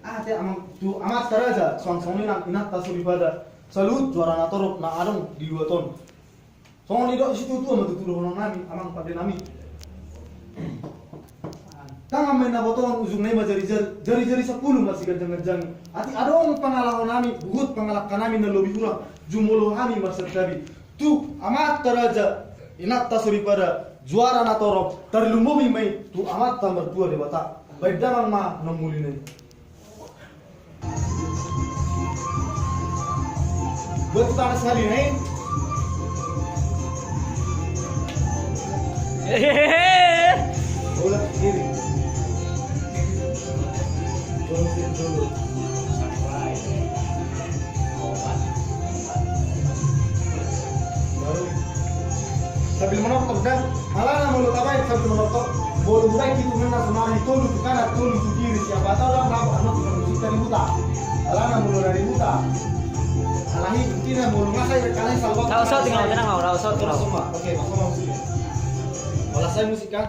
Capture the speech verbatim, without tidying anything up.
Ate amang, tu amanta raja, suang songon i nang inanta soripada, saluhut juara na torop na adong di luat on. Songon i do, situtu ma tutu dohonon nami, amang pande nami. Tangan ma inna botohon, ujungna i ma jarijari, jarijari sampulu ma siganjangganjangi. Atik adong pangalaho nami, huhut pangalangka nami na lobi hurang, jumolo hami marsantabi tu amanta raja, inanta soripada, juara na torop, tarlumobi ma i tu Amanta Martua Debata. Baen damang ma na umulina i. Buat tu tangan sekali, naik. Hehehe. Bola ke kiri. Bola ke dulu. Baru. Sambil menonton, dan alana molo tabaen sambil menonton, molo mulai hitunganna sonari, tolu tu kanan, tolu tu kiri, siapa tahu lah, kenapa anu tukang musik dari huta. Alana molo dari huta. Alani buktina molo ngasai, kalian salwa. Tahu, so, tinggal tenang, mau, tahu, so, terus tenang. Semua. Oke, masuk musiknya. Malah saya musik kan.